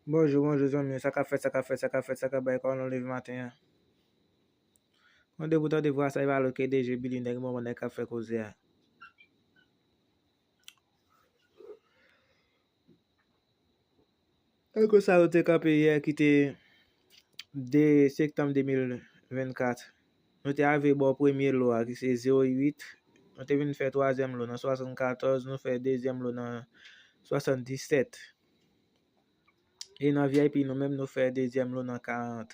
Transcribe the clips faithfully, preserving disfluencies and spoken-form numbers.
Bonjou, bonjou zanmi yo. Sa k ap fèt, sa k ap fèt, sa k ap fèt, sa k ap bay, kòman nou leve maten an? Tande pou tande vwa sa, e pa lòt ke D J Billy, nèg manman nèg k ap fè koze a. E konsa nou te kanpe yè ki te de septanm de mil vennkat. Nou te arive bò premye lo a ki se zewo uit. Nou te vin fè twazyèm lo nan swasannkatòz, nou fè dezyèm lo nan swasanndisèt. E nan V I P nou menm nou fè dezyèm lo nan karant.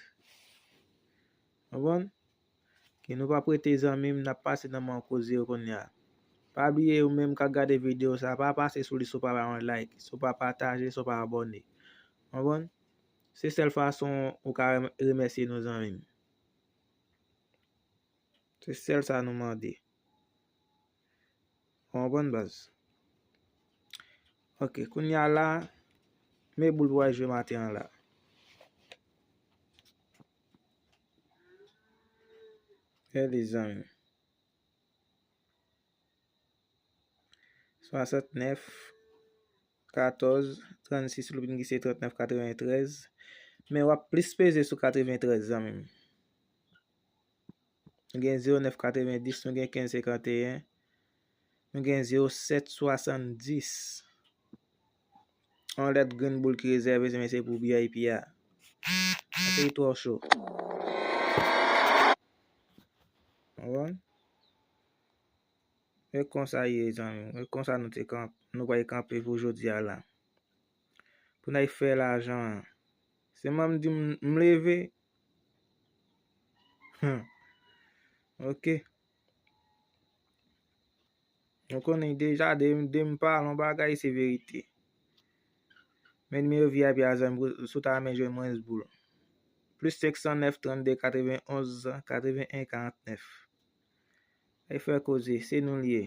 Konprann? Ke nou p ap rete zanmi m, n ap pase nan men koze yo kounye a. Pa bliye ou menm k ap gade videyo sa, pa pase sou li si w pa ba yon like, si w pa pataje, si w pa abòne. Konprann? Se sèl fason ou ka rem- remèsye nou zanmi m. Se sèl sa nou mande. Ou konprann baz? Ok, kounye a la, men boul pou w al jwe maten an la. Gade zanmi. Swasantnèf, katòz, trannsis, loupin ki se trannèf katreventrèz. Men w ap plis peze sou katreventrèz zanmi m. Nou gen zewo nèf katrevendis, nou gen kenz senkanteyen, nou gen zewo sèt swasanndis. Yon lòt grenn boul ki rezève se men se pou V I P a. Paske li twò cho. Konprann? E konsa ye zanmi, e konsa nou te kanp, nou pral kanpe pou jodi a la. Pou n al fè lajan an. Sèlman m di m, m leve. Hmm. Ok. Nou konnen deja, de, de m pale yon bagay, se verite. Men nimewo V I P a zanmi, si w ta renmen jwenn mwens boul. Plis senk san nèf, trannde, katrevenonz, katrevenyen, karantnèf. Ay fè koze, se nou l ye.